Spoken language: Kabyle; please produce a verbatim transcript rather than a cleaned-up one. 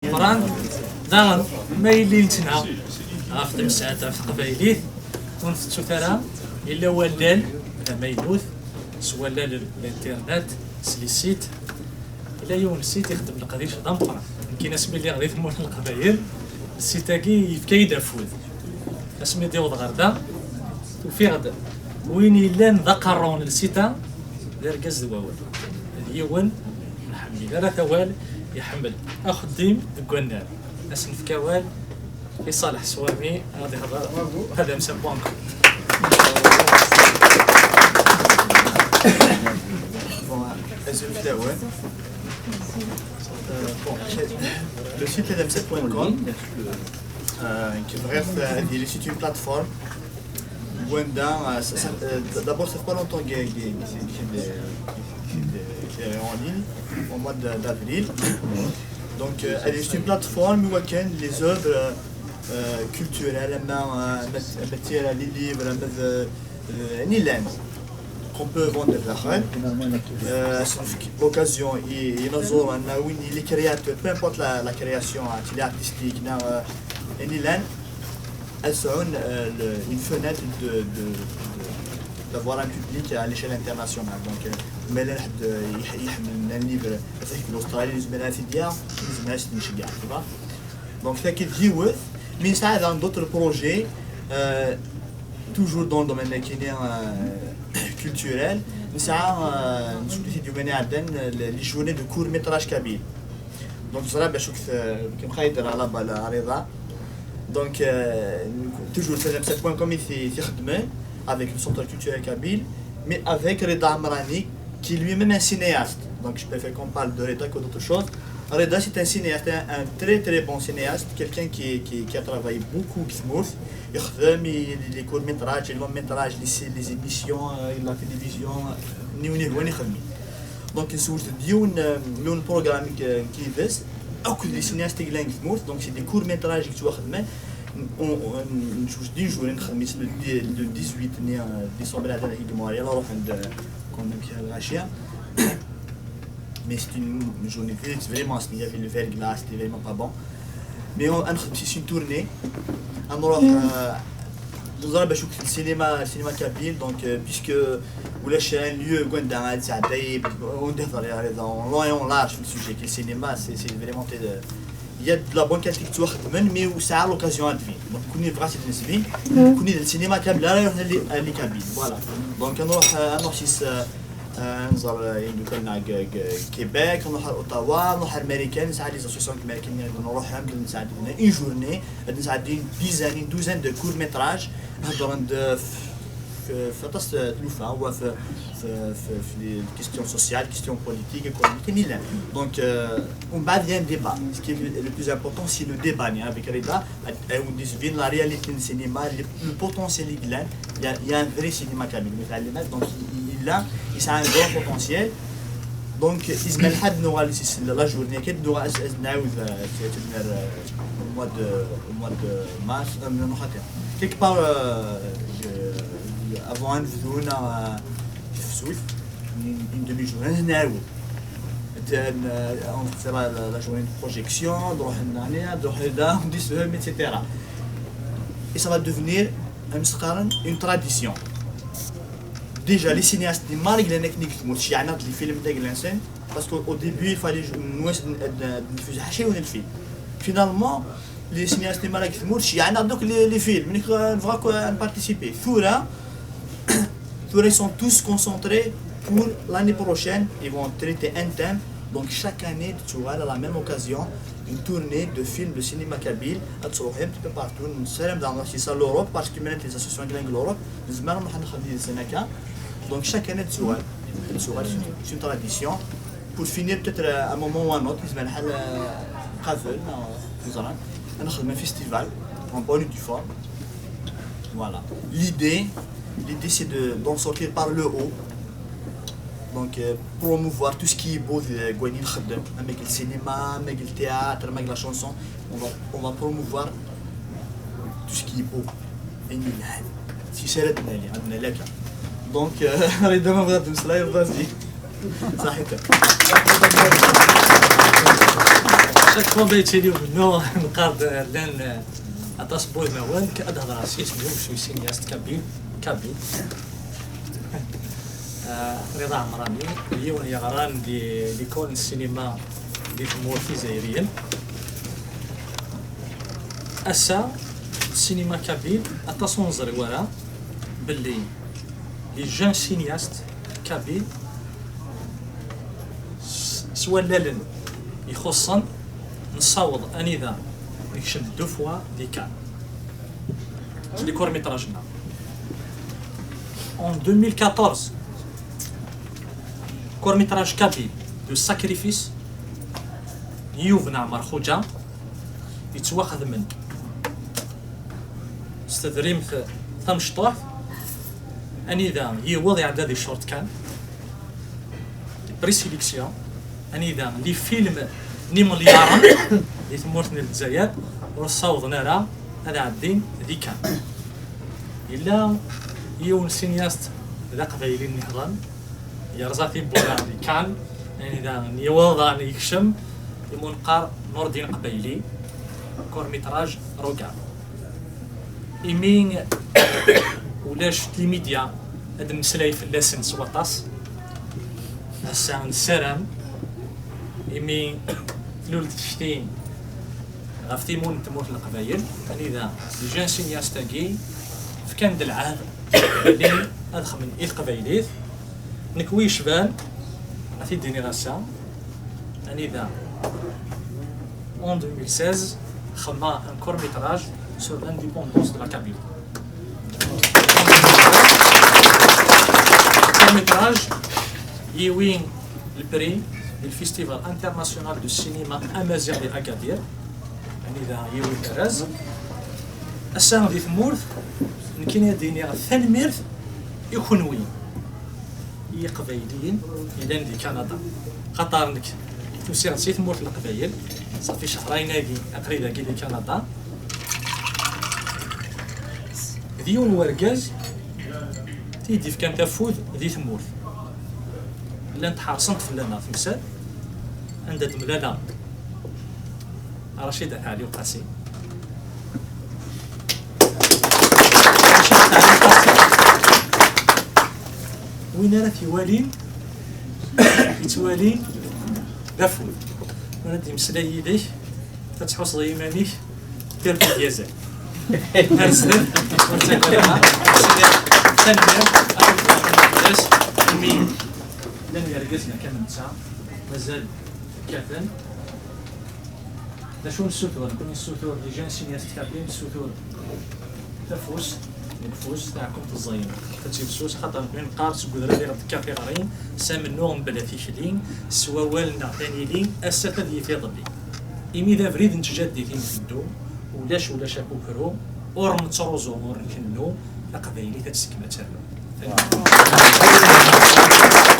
Meqqran, daɣen, ma yelli nettna ɣef temsalt, ɣef teqbaylit, ur ntettut ara, yella wallal d amaynut, s wallal n l'internet, s les sites. Yella yiwen n site ixeddem leqdic d ameqqran. Nekkini asmi lliɣ di tmurt n Leqbayel, site-agi yefka-yi-d afud. Asmi d-iwweḍ ɣer da, ufiɣ-d win yellan d aqerru n lsita, d argaz d wawal. D yiwen, ur nḥemmel ara tawal, iḥemmel axeddim deg wannar. Ad s-nefk awal i Ṣaleḥ Swami, ad ihḍer ad amsa point com. Bon, azul fell-awen. Euh, bon, le site adamsa point com, euh, qui bref, euh, c'est une plateforme. Wanda, euh, ça, ça, euh, d'abord, ça fait pas longtemps que que- que- que- que- que- que- en ligne, au mois de- d'avril. Donc, euh, elle est une plateforme où on les œuvres euh, euh, culturelles, euh, les livres, euh, euh, qu'on peut vendre de la reine. Euh, c'est l'occasion, il y a les créateurs, peu importe la, la création, hein, qu'il est artistique, non, euh, et Nilan, elles sont euh, le- une fenêtre de, de- de- d'avoir un public à l'échelle internationale. Donc, euh, mais là, il y a un livre, c'est l'Australie, les Zménatidia, les Zménatidia, tu vois. Donc, c'est qu'il dit, oui, mais ça, dans d'autres projets, euh, toujours dans le domaine culturel, mais ça, euh, nous sommes du domaine Ardennes, les les journées de court métrage kabyle. Donc, ça, ben, je trouve que c'est comme ça, il y a la balle à Reda. Donc, euh, toujours, c'est ce point comme ici, c'est Khedmen, avec le centre culturel kabyle, mais avec Reda Amrani, qui est lui-même un cinéaste. Donc, je préfère qu'on parle de Reda que d'autre chose. Reda, c'est un cinéaste, un, un très très bon cinéaste, quelqu'un qui, qui, qui a travaillé beaucoup, qui se mourse. Il fait les courts-métrages, les longs-métrages, les, les émissions, euh, la télévision, euh, ni ou ni ou ni خدمي. Donc, نسوج ديون لون programme كيفاس اكو les cinéastes اللي في تمورت. Donc, c'est des courts-métrages qui sont خدمه. نسوج دي جور نخدم le dix-huit décembre هذا هي ماريا نروح عند quand même كي الغاشيه. Mais c'est une journée très, c'est vraiment, il y avait le verglas, c'était vraiment pas bon. Mais on, on a fait une tournée. On a euh, nous avons le cinéma, cinéma kabyle, donc euh, puisque ولاش un lieu كواندا تاع دايب on défend les raisons long et en large في le sujet que le cinéma c'est c'est vraiment très, euh, il y a de la bonne qualité qui mais où ça a l'occasion de vivre. Donc كوني بغا سي نسبي كوني السينما كامل لا يروح اللي اللي كابيل voilà. Donc نروح نروح شي نزور يندوكلنا كيبيك نروح اوتاوا نروح امريكان نسعى لي زاسوسيون امريكان نروح نسعى une journée نسعى des dizaines une douzaine de courts métrages نهضر عند في في تلوفه هو في في في, في les questions sociales, questions politiques, économiques, ni l'un. Donc, euh, on va bien débat. Ce qui est le plus important, c'est le débat avec Reda. On discute la réalité du cinéma, le, le potentiel, il y a, il y a un vrai cinéma kabyle. Donc, il, il a, il a un grand potentiel. Donc, يزمى الحد نوغال la journée كي نوغال نعاود au mois de au mois de mars, euh, non, quelque part euh, avant un jour, euh, une demi-journée, نعاود. Then, euh, on fera la, la journée de projection, نروح هنا، نروح هنا، on discute, et cetera. Et ça va devenir une tradition. Déjà, les cinéastes, les malgré les techniques, les films de parce qu'au début, il fallait نفوز حاشي وين الفيلم. Finalement, les cinéastes اللي ما راك تموتش يعني دوك les films ملي نبغى participer ثورة ثورة ils sont tous concentrés pour l'année prochaine ils vont traiter un thème. Donc chaque année tu auras la même occasion une tournée de films de cinéma kabyle à تروح un petit peu partout نسلم dans la l'Europe parce que maintenant les associations de l'Europe نزمر نروح نخدم هناك. Donc chaque année tu auras c'est une tradition. Pour finir, peut-être euh, un moment ou un autre, نزمر بحال قافل نخدم un festival en bonne et due forme. Voilà. L'idée, l'idée c'est de d'en sortir par le haut. Donc euh, promouvoir tout ce qui est beau de Gwenin Khaddam, avec le cinéma, avec le théâtre, avec la chanson. On va, on va promouvoir tout ce qui est beau. Si c'est le Donc, euh, les deux, on va dire cela, vas-y. صحيت. Chaque fois ma yettili umennuɣ, nqarr-d llan aṭas n wudmawen, ad d-hedreɣ s yisem-iw, je suis cinéaste kabyle, kabyle. Ah, Rida Ɛemrani, d yiwen yeɣran di l'école n ssinima di tmurt izzayriyen. Ass-a, ssinima kabyle, aṭas ur neẓri wara belli les jeunes cinéastes kabyles s, s wallalen ixuṣṣen, nessaweḍ anida nekcem deux fois di Cannes. Les courts-métrages-nneɣ. En deux mille quatorze, court-métrage kabyle de Sacrifice, n Yub Neɛmer Xuǧa, yettwaxedmen s tedrimt tamecṭuḥt, anida yiweḍ iɛedda di short kan, di présélection, anida les films n imelyaṛen di tmurt n Lezzayer ur ssawḍen ara ad ɛeddin di Cannes. Yella yiwen cinéaste d aqbayli nniḍen, yerẓa tiwwura di Cannes, anida yiweḍ ad yekcem, imu neqqar Nurdin Qbayli, court-métrage Regard. Imi ulac les médias ad d-nemmeslay fell-asen s waṭas, ass-a nessaram, imi tlul-d tekti ɣef timun n tmurt n Leqbayel, anida les jeunes cinéastes-agi fkan-d lɛehd belli ad xedmen i teqbaylit. Nekk wi yecban, ad t-id-iniɣ ass-a, anida en deux mille seize xedmeɣ un court-métrage sur l'indépendance de la Kabylie. Court-métrage yiwi le prix du Festival International du Cinéma Amazigh di Agadir, anida yiwi arraz. Ass-a di tmurt, nekkini ad d-iniɣ tanemmirt i kenwi, i Iqbayliyen yellan di Kanada. Xaṭer nekk usiɣ-d si tmurt n Leqbayel, ṣafi cehrayen-agi aql-i dagi di Kanada. D yiwen wergaz i d-yefkan tafud di tmurt. Llant ḥersent fell-aneɣ temsal, anda d-mlaleɣ Racid At Ɛli Uqasi. Win ara t-iwalin, yettwali d afud. Win ara d-yemmeslay yid-k, ad tḥusseḍ i yiman-ik d tirkul d yazal. Ar zdat, ur ttagad ara. Tanemmirt, ad kem-flaḥen fell-as, imi llan yergazen akka am netta, mazal kkaten. D acu nessutur? Nekkni nessutur les jeunes cinéastes kabyles, nessutur afus deg ufus, taɛkemt ẓẓayen, ad tibsus, xaṭer nekkni neqqar seg udrar i ɣ-d-tekker tiɣri, s amennuɣ mebla tikli, s wawal neɣ tanili, ass-a ad yif iḍelli. Imi d abrid n tjaddit i nteddu, ulac, ulac akukru, ur nettruẓu, ur nkennu, taqbaylit ad tseggem ad ternu.